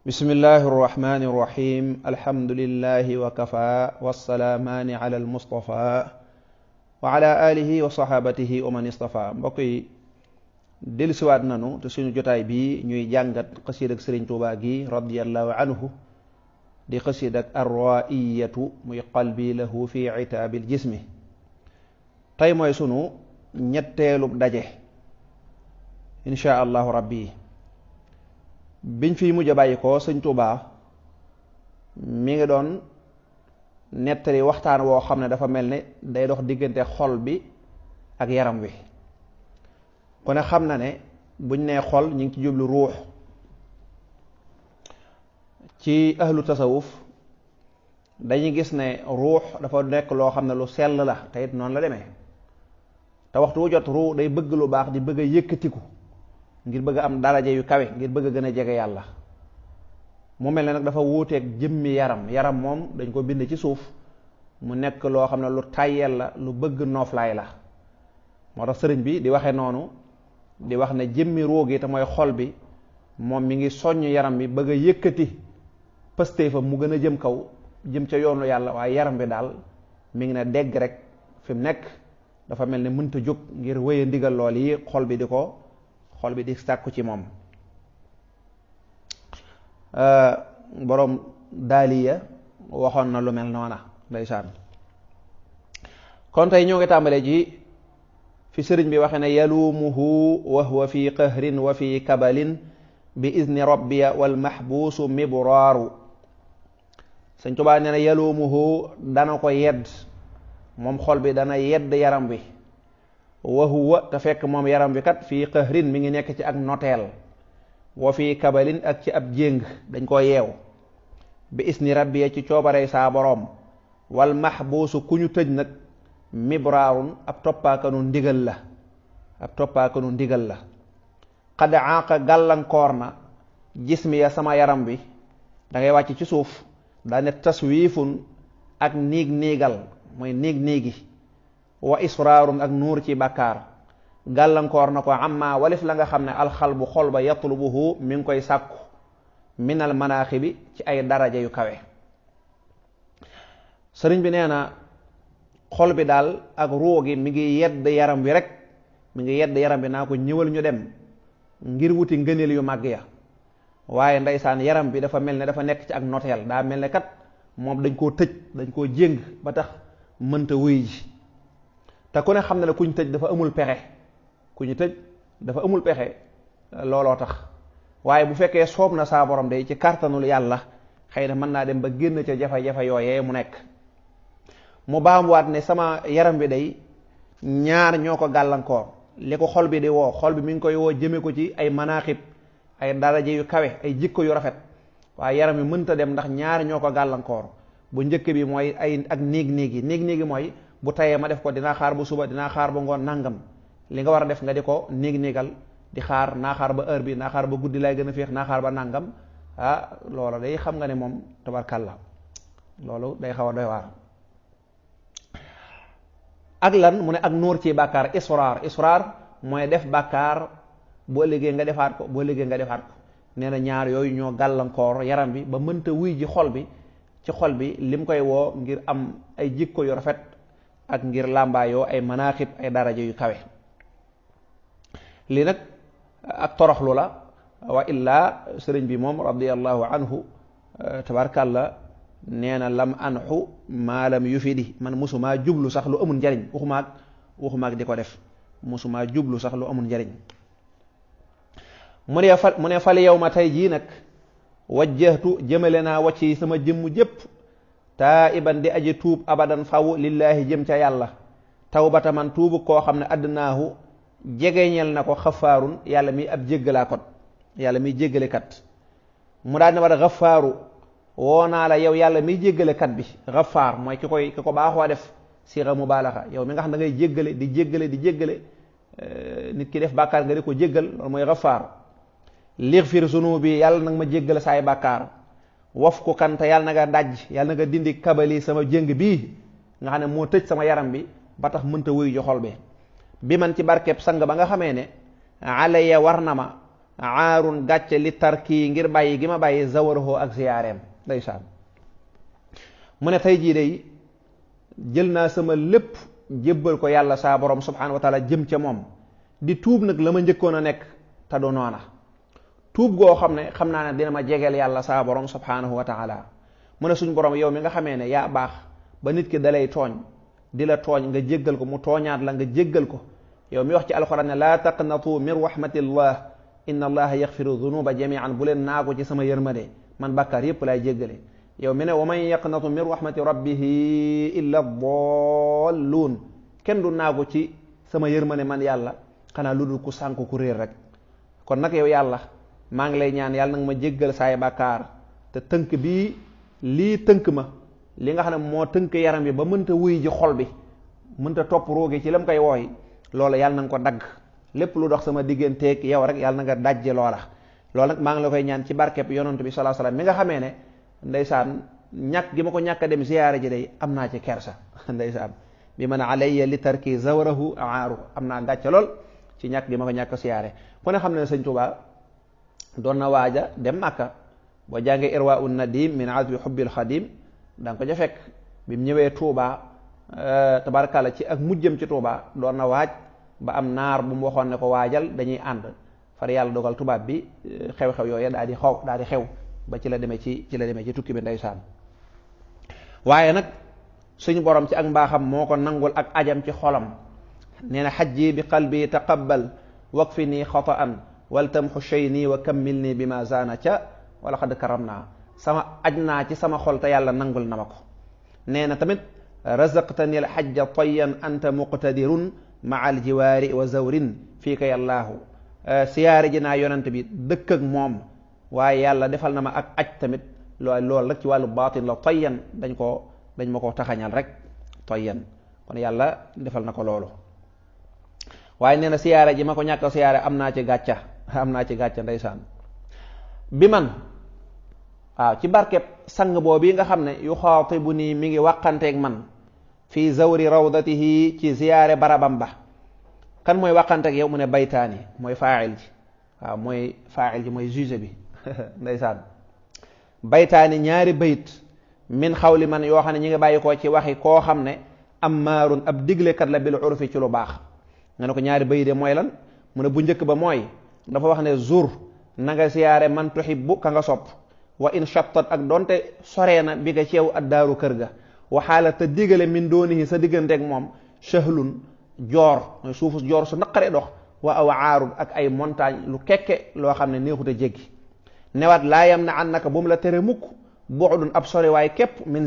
bismillahi irrahmani irrahim alhamdulillahi wa kafa wassalaamaani ala almustafa wa ala alihi wa sahabatihi wa man istafa. mbokk yi dellusiwaat nanu te suñu jotaay bi ñuy jàngat xasiid ak sëriñ Tuubaa gi radiyallahu anhu di xasiid ak arraiyatu muy qalbi lahu fi itaabil jismi. tey mooy sunu ñetteelub daje insha allahu rabbi. biñ fi mujj a bàyyi ko sëñ Tuubaa mi ngi doon nettali waxtaan woo xam ne dafa mel ne day dox diggante xol bi ak yaram wi. ku ne xam na ne buñ nee xol ñu ngi ci jublu ruux. ci ahlu tasawuf dañuy gis ne ruux dafa nekk loo xam ne lu sell la te it noonu la demee te waxtu wu jot ruux day bëgg lu baax di bëgg a yëkkatiku ngir bëgg am daraja yu kawe ngir bëgg a gën a jege yàlla. mu mel ne nag dafa wuuteeg jëmmi yaram moom dañ ko bind ci suuf mu nekk loo xam ne lu tàyyel la lu bëgg nooflaay la. moo tax sëriñ bi di waxe noonu di wax ne jëmmi ruux gi te mooy xol bi moom mi ngi soññ yaram bi bëgg a yëkkati pëstéefam mu gën a jëm kaw jëm ca yoonu yàlla, waaye yaram bi daal mi ngi ne dégg rek fi mu nekk dafa mel ne mënta jóg ngir wéye ndigal lool yi xol bi di sàkku ci moom. boroom daaliya waxoon na lu mel noona ndeysaan. kon tey ñoo ngi tàmbalee ci fi sëriñ bi waxe ne yalumuhu wa huwa fi qahrin wa fi kabalin bi izni rabbiya wal mahbuusu mibraaru. sëñ Tuubaa nee na yalumuhu dana ko yedd moom xol bi dana yedd yaram bi. wa huwa te fekk moom yaram bi kat fii qahrin mi ngi nekk ci ak noteel wa fii kabalin ak ci ab jéng dañ ko yeew bi isni rabbiya ci coobarey saa boroom wal mahbuusu ku ñu tëj nag mibraarun ab toppaakanu ndigal la xad aaqa gàllankoor na jismi ya sama yaram bi da ngay wàcc ci suuf daa ne taswiifun ak niigal mooy niigi wa israarun ak nuur ci bàkkaar gàllankoor na ko amma walif la nga xam ne alxalbu xol ba yatlubuhu mi ngi koy sàkku minal manaaxibi ci ay daraja yu kawe. sëriñ bi nee na xol bi daal ak ruu gi mi ngi yedd yaram bi rek mi ngi yedd yaram bi naa ko ñëwal ñu dem ngir wuti ngëneel yu màgg ya. waaye ndeysaan yaram bi dafa mel ne dafa nekk ci ak noteel daa mel ne kat moom dañ koo tëj dañ koo jéng ba tax mënta wuy ji. te ku ne xam ne kuñ tëj dafa amul pexe ku ñu tëj dafa amul pexe looloo tax. waaye bu fekkee soob na saa borom day ci kàttanul yàlla xëy na mën naa dem ba génn ca jafe-jafe yooyee mu nekk. mu baamuwaat ne sama yaram bi day ñaar ñoo ko gàllankoor li ko xol bi di woo xol bi mi ngi koy woo jëme ko ci ay manaaxib ay daraja yu kawe ay jikko yu rafet, waaye yaram bi mënta dem ndax ñaar ñoo ko gàllankoor. bu njëkk bi mooy ay ak néeg mooy bu tayee ma def ko dinaa xaar bu suba dinaa xaar ba ngoon nangam li nga war a def nga di ko néegal di xaar naa xaar ba heure bi naa xaar ba guddi lay gën a féex naa xaar ba nangam. loola day xam nga ne moom tabarkàlla loolu day xaw a doy waar. ak lan mu ne ak nuur ci bàkkaar israar mooy def bàkkaar boo liggéey nga defaat ko nee na ñaar yooyu ñoo gàllankoor yaram bi ba mënta wuy ji xol bi ci xol bi lim koy woo ngir am ay jikko yu rafet ak ngir làmbaayoo ay manaaxib ay daraja yu kawe. lii nag ak toroxlu la wa illaa sëriñ bi moom radiyallahu anhu tabarkàlla nee na lam anxu maalam yufidi man musumaa jublu sax lu amul njariñ waxumaak di ko def musumaa jublu sax lu amul njariñ. mu ne fal yow ma tey jii nag wajjahtu jëmale naa wacci sama jëmm jépp taa'iban di aji tuub abadan faw lillaahi jëm ca yàlla tawbata man tuubu koo xam ne addnaahu jegeñeel na ko xafaarun yàlla mi ab jéggalaakat yàlla miy jéggalekat. mu daal ne war a xafaaru woo naa la yow yàlla miy jéggalekat bi xafaar mooy ki ko baaxoo def siira mubaalaxa yow mi nga xam da ngay jéggale nit ki def bàkkaar nga di ko jéggal loolu mooy xafaar. lighfir zunubi yàlla nag ma jéggal saay bàkkaar waf ko kanta yàlla na nga dajj yàlla na nga dindi kabali sama jéng bii nga xam ne moo tëj sama yaram bi ba tax mënta wuyu ji xol bi man ci barkeb sang ba nga xamee ne alaya war na ma aarun gàcce li tarki ngir bàyyi gi ma bàyyi zawarahu ak ziyaareem ndeysaan mu ne tey jii day jël naa sama lépp jébbal ko yàlla saa borom subhanahu wa taala jëm ca moom di tuub nag la ma njëkkoon a nekk te du noona tuub goo xam ne xam naa ne dina ma jegeel yàlla saa borom subhanahu wa taala mu ne suñ borom yow mi nga xamee ne yaa baax ba nit ki dalay tooñ di la tooñ nga jéggal ko mu tooñaat la nga jéggal ko yow mi wax ci alxuraan ne laa taqnatu min rahmatillah inna allaha yaxfiru dunuba jamian bu leen naagu ci sama yërmande man bàkkaar yépp laay jéggale yow mi ne wa man yaqnatu min rahmati rabbihi illa dalluun kenn du naagu ci sama yërmande man yàlla xanaa lu dul ku sànk ku réer rek kon nag yow yàlla maa ngi lay ñaan yàlla nag ma jéggal saay bàkkaar te tënk bii lii tënk ma li nga xam ne moo tënk yaram bi ba mënta wuy ji xol bi mënta topp roogi ci lam koy wooy loolu yàlla na nga ko dagg lépp lu dox sama digganteeg yow rek yàlla na nga dajje loola loolu nag maa ngi la koy ñaan ci barkeb yonent bi sallallahu alayhi wasallam mi nga xamee ne ndeysaan ñàkk gi ma ko ñàkk a dem ziyaare ji day am naa ci kersa ndeysaan bi man alayya li tarki zawrahu aaru am naa gàcce lool ci ñàkk gi ma ko ñàkk a siyaare ku ne xam ne sëñ Tuubaa doon na waaja dem Màkka boo jàngee irwaa'un nadim min azbi hubbil xadim da nga ko ja fekk bi mu ñëwee Tuubaa tabarakàlla ci ak mujjëm ci Tuubaa doon na waaj ba am naar bu mu waxoon ne ko waajal dañuy ànd far yàlla dogal tubaab bi xew-xew yooyu daal di xew ba ci la demee ci tukki bi ndeysaan waaye nag suñu borom ci ak mbaaxam moo ko nangul ak ajam ci xolam nee na xajji bi qalbi taqabbal waqfi nii xataan wal tamxu shayni wa kammil nii bi ma zaana ca wala xad karam naa sama aj naa ci sama xol te yàlla nangul na ma ko nee na tamit razaqtani alxajja tayyan anta muqtadirun maa aljiwaari wa zawrin fii ka yàllaahu siyaare ji naa yonent bi dëkk ak moom waaye yàlla defal na ma ak aj tamit loolu rek ci wàllu baatin la tayyan dañ ma ko taxañal rek tayyan kon yàlla defal na ko loolu waaye nee na siyaare ji ma ko ñàkk siyaare am naa ci gàcca ndeysaan bi man waaw ci barkeb sang boobu nga xam ne yu xaatibu nii mi ngi wàqanteeg man fii zawri rawdatihi ci ziyaare barabam ba kan mooy wàqanteeg yow mu ne baytaani mooy faa'il ji waaw mooy faa'il ji mooy juge bi ndeysaan baytaani ñaari bayit min xawli man yoo xam ne ñi ngi bàyyi koo ci waxi koo xam ne ammaarun ab diglekat la bil urfi ci lu baax nga ne ko ñaari bayit de mooy lan mu ne bu njëkk ba mooy dafa wax ne zur na nga siyaare man tuhibbu ka nga sopp wa in shattat ak donte soree na bi nga ceew addaaru kër ga waxaala te digale min doonihi sa digganteeg moom shahlun joor mooy suufu joor su naqare dox wa aw aarub ak ay montagne lu kekke loo xam ne neexut a jéggi newaat laa yam na an naka bu mu la tere mukk bu'dun ab sori waay képp min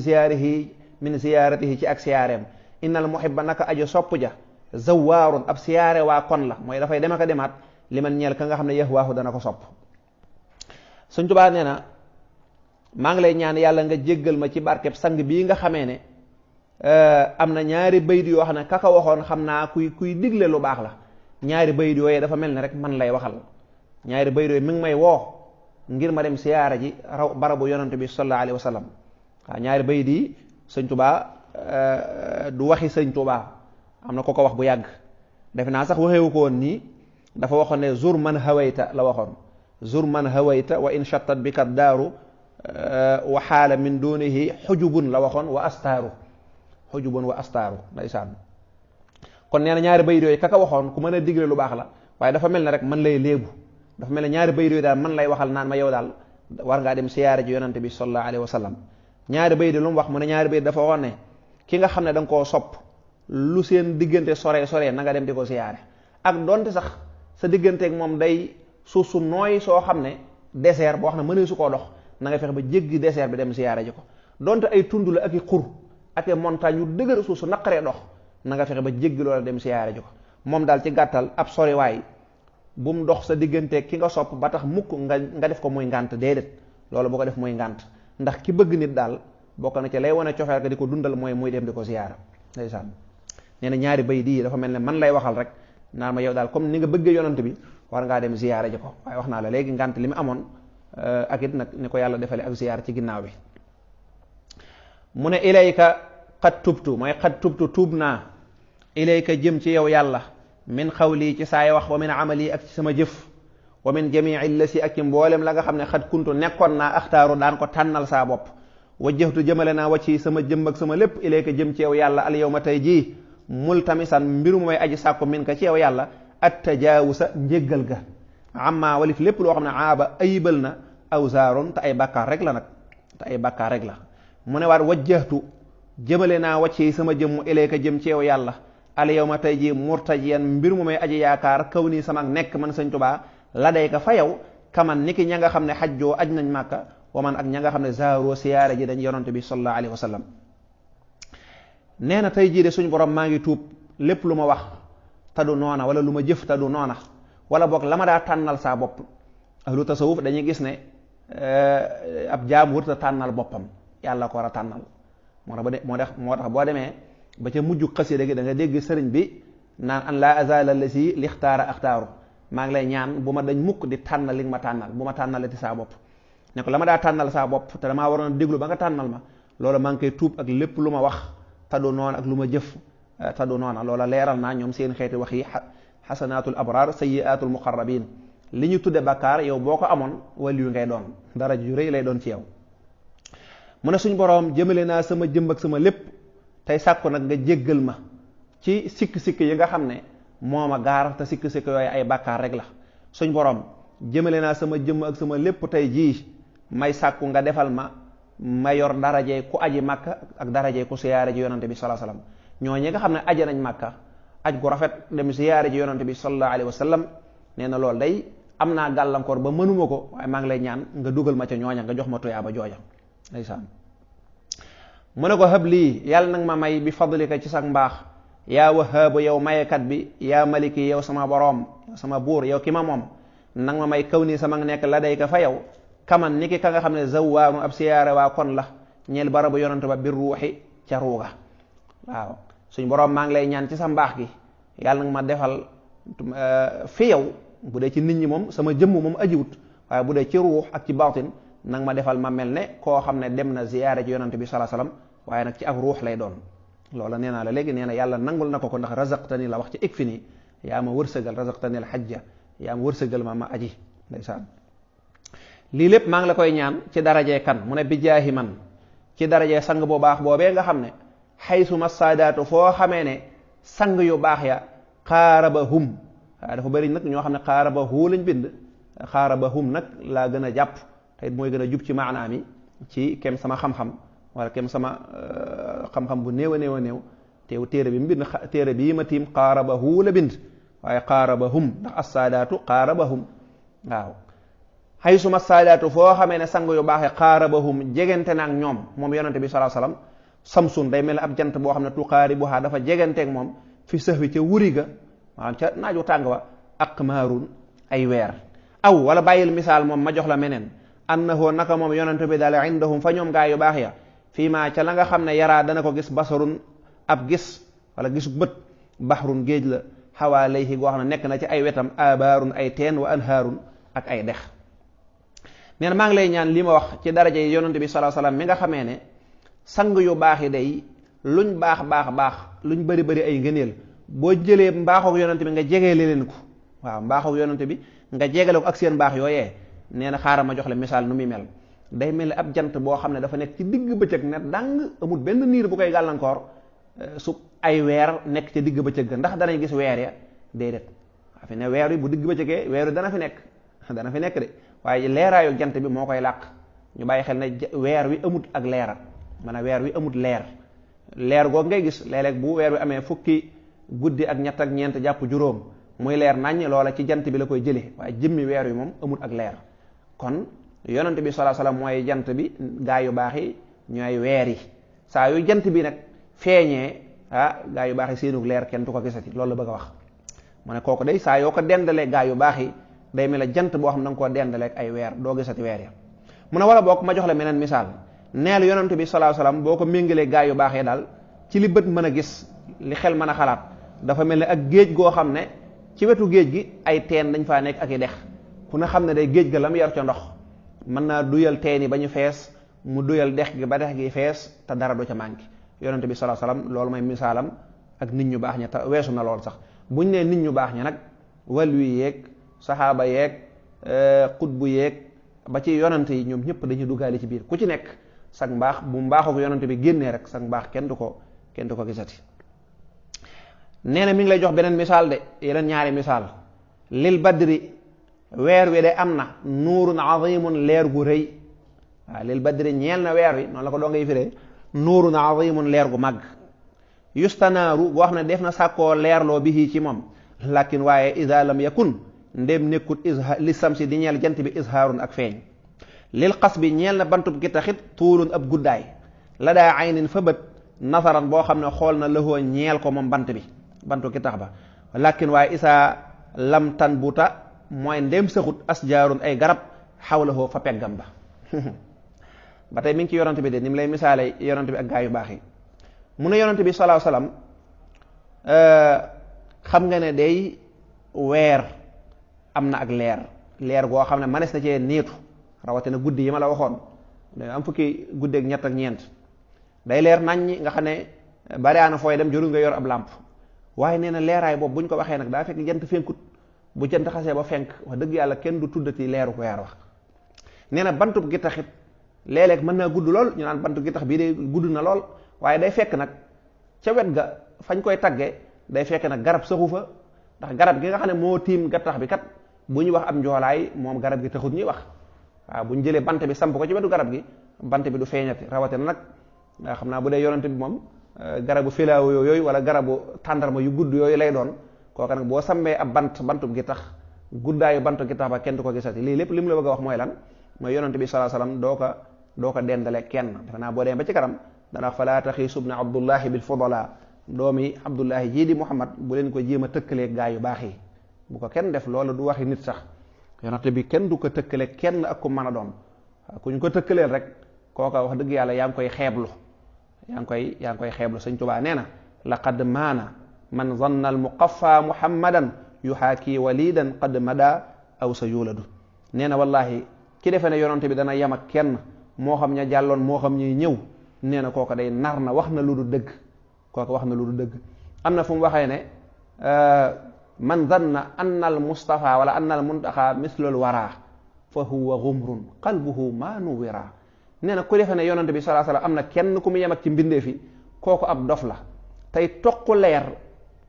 ziyaaratihi ci ak siyaareem innal muhibba naka ajo sopp ja zawaarun ab siyaare waa kon la mooy dafay dem ak a demaat li man ñeel ka nga xam ne yahwaahu dana ko sopp Sëñ Tuubaa nee na maa ngi lay ñaan yàlla nga jéggal ma ci barkeb sang bii nga xamee ne am na ñaari bayit yoo xam ne kaka waxoon xam naa kuy digle lu baax la ñaari bayit yooyu dafa mel ne rek man lay waxal ñaari bayit yooyu mi ngi may woo ngir ma dem siyaara ji raw barabu yonante bi sallallahu alayhi wa sallam waaw ñaari bayit yi Sëñ Tuubaa du waxi Sëñ Tuubaa am na ko wax bu yàgg defe naa sax waxewu ko woon nii dafa waxoon ne zur man hawayta la waxoon zur man hawayta wa in shattat bika daaru wa xaala min dunihi xujubun la waxoon wa astaaru xujubun wa astaaru ndeysaan kon nee na ñaari bayit yooyu kaka waxoon ku mën a digle lu baax la waaye dafa mel ne rek man lay léebu dafa mel ne ñaari bayit yooyu daal man lay waxal naan ma yow daal war ngaa dem siyaare ji yonante bi sallallahu alayhi wa sallam ñaari bayit lu mu wax mu ne ñaari bayit dafa waxoon ne ki nga xam ne da nga koo sopp lu seen diggante sore na nga dem di ko siyaare ak donte sax sa digganteeg moom day suuf su nooy soo xam ne désert boo xam ne mënee su koo dox na nga fexe ba jéggi désert bi dem siyaare ji ko donte ay tund la ak i xur ak i montagne yu dëgër suuf su naqaree dox na nga fexe ba jéggi loola dem siyaare ji ko moom daal ci gàttal ab soriwaay bu mu dox sa digganteeg ki nga sopp ba tax mukk nga def ko muy ngànt déedéet loolu boo ko def muy ngànt ndax ki bëgg nit daal bokk na ci lay wane cofeel ka di ko dundal mooy muy dem di ko siyaara ndeysaan nee na ñaari bay di dafa mel ne man lay waxal rek naan ma yow daal comme ni nga bëggee yonant bi war ngaa dem ziyaara ji ko waaye wax naa la léegi ngànt li mu amoon ak it nag ni ko yàlla defale ak ziyaara ci ginnaaw bi mu ne ilayka xat tubtu mooy xat tubtu tuub naa ilayka jëm ci yow yàlla min xawli ci saay wax wa min amali ak ci sama jëf wa min jamii la si ak ci mboolem la nga xam ne xat kuntu nekkoon naa axtaaru daan ko tànnal saa bopp wajjahtu jëmale naa wacci sama jëm ak sama lépp ilayka jëm ci yow yàlla al yawma tey jii multamisan mbiru mu may aji sàkku min ka ci yow yàlla at tajaawusa njéggal ga amma walif lépp loo xam ne aaba ayibal na awzaaroon te ay bàkkaar rek la nag te ay bàkkaar rek la mu ne waat wajjahtu jëmale naa wacci sama jëmm ilayka jëm ci yow yàlla al yawma tey jii murtajiyan mbir mu may aji yaakaar kaw nii sama nekk man Sëñ Tuubaa la day ka fa yow kaman niki ña nga xam ne xajjoo aj nañ màkka waman ak ña nga xam ne zaaroo siyaare ji dañ yonante bi sallallahu alayhi wa sallam nee na tey jii de suñu borom maa ngi tuub lépp lu ma wax tadu noona wala lu ma jëf tadu noona wala boog la ma daa tànnal saa bopp ahlu tasawuf dañuy gis ne ab jaam wërta tànnal boppam yàlla ko war a tànnal moo tax boo demee ba ca mujj xasida gi da nga dégg sëriñ bi naan an laa azala la si lixtaara axtaaru maa ngi lay ñaan bu ma dañ mukk di tànnal li nga ma tànnal bu ma tànnalati saa bopp ne ko la ma daa tànnal saa bopp te damaa waroon a déglu ba nga tànnal ma loola maa ngi koy tuub ak lépp lu ma wax taddu noona ak lu ma jëf taddu noona loola leeral naa ñoom seen xeeti wax yi xasanaatul abraar sayyiaatul muqarrabin li ñu tudde bàkkaar yow boo ko amoon waliyu ngay doon dara ju rëy lay doon ci yow mu ne suñ boroom jëmale naa sama jëmb ak sama lépp tey sàkku nag nga jéggal ma ci sikk-sikk yi nga xam ne moo ma gaar te sikk-sikk yooyu ay bàkkaar rek la suñ boroom jëmale naa sama jëmm ak sama lépp tey jii may sàkku nga defal ma yor darajee ku aji màkka ak darajee ku siyaare ji yonante bi sallallahu alayhi wasallam ñoo ñi nga xam ne aje nañ màkka aj gu rafet dem siyaare ji yonante bi sallallahu alayhi wasallam nee na loolu day am naa gàllankoor ba mënuma ko waaye maa ngi lay ñaan nga dugal ma ca ñooña nga jox ma tuyaaba jooja ndeysaan mu ne ko hab lii yàlla nag ma may bi fadlika ci sax mbaax yaa wahaabu yow mayekat bi yaa maliki yow sama boroom sama buur yow ki ma moom nang ma may kaw nii sama nekk la day ka fa yow kaman ni ki ka nga xam ne zawwaanu ab siyaare waa kon la ñeel barabu yonante ba bir ruuxi ca ruuga waaw suñ boroom maa ngi lay ñaan ci sa mbaax gi yàlla nag ma defal fi yow bu dee ci nit ñi moom sama jëmm moom ajiwut waaye bu dee ci ruux ak ci baatin nag ma defal ma mel ne koo xam ne dem na ziyaare ci yonante bi sallallahu alayhi wasallam waaye nag ci ak ruux lay doon loola nee naa la léegi nee na yàlla nangul na ko ndax razaqtani la wax ci ik fi nii yaa ma wërsëgal razaqtani al hajja yaa ma wërsëgal ma aji ndeysaan lii lépp maa ngi la koy ñaan ci darajee kan mu ne bijaahi man ci darajee sang bu baax boobee nga xam ne xaysuma saadaatu foo xamee ne sang yu baax ya xaaraba hum waaye dafa bëri nag ñoo xam ne xaaraba huu lañ bind xaaraba hum nag laa gën a jàpp te it mooy gën a jub ci maanaa mi ci kem sama xam-xam wala kem sama xam-xam bu néew a néew a néew teew téere bi mu bind téere bii ma tiim xaaraba huu la bind waaye xaaraba hum ndax assaadaatu xaaraba hum waaw xaysuma saadaatu foo xamee ne sang yu baaxee xaarabahum jegante na ak ñoom moom yonante bi sallallahu alayhi wasallam samsun day mel ne ab jant boo xam ne tuqaaribuhaa dafa jeganteeg moom fi sahwi ca wuri ga maanaam ca naaju tàng wa aqmaarun ay weer aw wala bàyyil misaal moom ma jox la meneen annahu naka moom yonante bi daal indahum fa ñoom gaa yu baax ya fii maa ca la nga xam ne yaraa dana ko gis basarun ab gis wala gisu bët bahrun géej la xawaa layhi goo xam ne nekk na ci ay wetam abaarun ay teen wa anhaarun ak ay dex nee na maa ngi lay ñaan li ma wax ci daraja yi yonante bi sallallahu alayhi wasallam mi nga xamee ne sang yu baax yi day luñ baax luñ bari bari ay ngëneel boo jëlee mbaaxook yonante bi nga jegeele leen ko waaw mbaaxook yonante bi nga jegale ko ak seen baax yooyee nee na xaaral ma jox la misaal nu muy mel day mel ni ab jant boo xam ne dafa nekk ci digg bëccëg ne dang amul benn niir bu koy gàllankoor su ay weer nekk ca digg bëccëg ga ndax danañ gis weer ya déedéet waa fi ne weer yi bu digg bëccëgee weer yi dana fi nekk de waaye leeraayu jant bi moo koy làq ñu bàyyi xel ne weer wi amut ak leera maanaam weer wi amut leer googu ngay gis léeg-léeg bu weer wi amee fukki guddi ak ñett ak ñeent jàpp juróom muy leer naññ loola ci jant bi la koy jëlee waaye jëmmi weer wi moom amut ak leer kon yonent bi sallallahu alayhi wasallam mooy jant bi gaa yu baax yi ñooy weer yi saa yu jant bi nag feeñee gaa yu baax yi seenug leer kenn du ko gisati loolu la bëgg a wax mu ne kooku day saa yoo ko dendalee gaa yu baax yi day mel ne jant boo xam ne da nga koo dendaleeg ay weer doo gisati weer ya mu ne wala boog ma jox la meneen misaal neel yonent bi sallallahu alayhi wasallam boo ko méngalee gaa yu baax yi daal ci li bët mën a gis li xel mën a xalaat dafa mel ne ak géej goo xam ne ci wetu géej gi ay teen dañ faa nekk ak i dex ku ne xam ne day géej ga la mu yar ca ndox mën naa duyal teen yi ba ñu fees mu duyal dex gi ba dex gi fees te dara du ca manqué yonent bi sallallahu alayhi wasallam loolu mooy misaalam ak nit ñu baax ña te weesu na lool sax buñ nee nit ñu baax ña nag wàllu yi yeeg saxaaba yeeg xutbu yeeg ba ci yonante yi ñoom ñëpp dañuy duggaale ci biir ku ci nekk sag mbaax bu mbaaxu ko yonante bi génnee rek sag mbaax kenn du ko gisati. nee na mi ngi lay jox beneen misaal de yeneen ñaari misaal lil badri weer wi de am na nuurun azimun leer gu rëy waaw lil badri ñeel na weer wi noonu la ko doo ngay firee nuurun azimun leer gu màgg yustanaaru boo xam ne def na sàkkoo leerloo bi ci moom lakin waaye ida lam yakun ndéem nekkut li samsi di ñeel jant bi ishaarun ak feeñ lil xas bi ñeel na bantub gi taxit tuulun ab guddaay la daa aynin fa bët nasaran boo xam ne xool na lëxoo ñeel ko moom bant bi bantu gi tax ba lakin waaye isaa lam tan buta mooy ndéem saxut asjaarun ay garab xawlahoo fa peggam ba ba tey mi ngi ci yonante bi de ni mu lay misaale yonante bi ak gaa yu baax yi mu ne yonante bi salaahu salaam xam nga ne day weer am na ak leer goo xam ne manes na cee niitu rawatina guddi yi ma la waxoon am fukki guddi ak ñett ak ñeent day leer naññi nga xam ne bari ana fooy dem jëru nga yor ab làmp waaye nee na leeraay boobu bu ñu ko waxee nag daa fekk jant fenkut bu jant xasee ba fenk wax dëgg yàlla kenn du tuddati leeru weer wax nee na bantub gi taxit léeg-léeg mën naa gudd lool ñu naan bantu gi tax bii de gudd na lool waaye day fekk nag ca wet ga fañ koy tagge day fekk nag garab saxu fa ndax garab gi nga xam ne moo tiim gattax bi kat bu ñu wax am njoolaay moom garab gi taxut ñuy wax waaw bu ñu jëlee bant bi samp ko ci wetu garab gi bant bi du feeñati rawatina nag nga xam naa bu dee yonante bi moom garabu filaaw yooyu wala garabu tàndarma yu gudd yooyu lay doon kooka nag boo sambee ab bantub gi tax guddaayu bantu gi tax ba kenn du ko gisati lii lépp li mu la bëgg a wax mooy lan mooy yonante bi sallallahu alayhi wasallam doo ko dendale kenn defe naa boo dee ba ci kanam dana wax falaa taxiisu bna abdullahi bil fudala doomi abdullahi jii di muhammad bu leen ko jéem a tëkkalee gaa yu baax yi bu ko kenn def loolu du waxi nit sax yonante bi kenn du ko tëkkale kenn ak ku mën a doon ku ñu ko tëkkaleel rek kooka wax dëgg yàlla yaa ngi koy xeeblu yaa ngi koy xeeblu sëñ Tuubaa nee na laqad maana man zanna al muqaffa muhammadan yuhaaki walidan qad mada aw sa yuladu nee na wallahi ki defe ne yonante bi dana yem ak kenn moo xam ña jàlloon moo xam ñuy ñëw nee na kooka day nar na wax na lu du dëgg kooka wax na lu du dëgg am na fu mu waxee ne man zanna anna al mustafa wala anna al muntaxa mislul wara fa huwa gumrun qalbuhu ma nuwira nee na ku defe ne yonante bi sallallahu alayhi wasallam am na kenn ku mu yem ak ci mbindee fi kooku ab dof la tey toq leer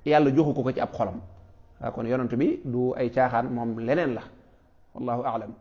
yàlla joxu ko ci ab xolam waaw kon yonante bi du ay caaxaan moom leneen la wallahu a'lam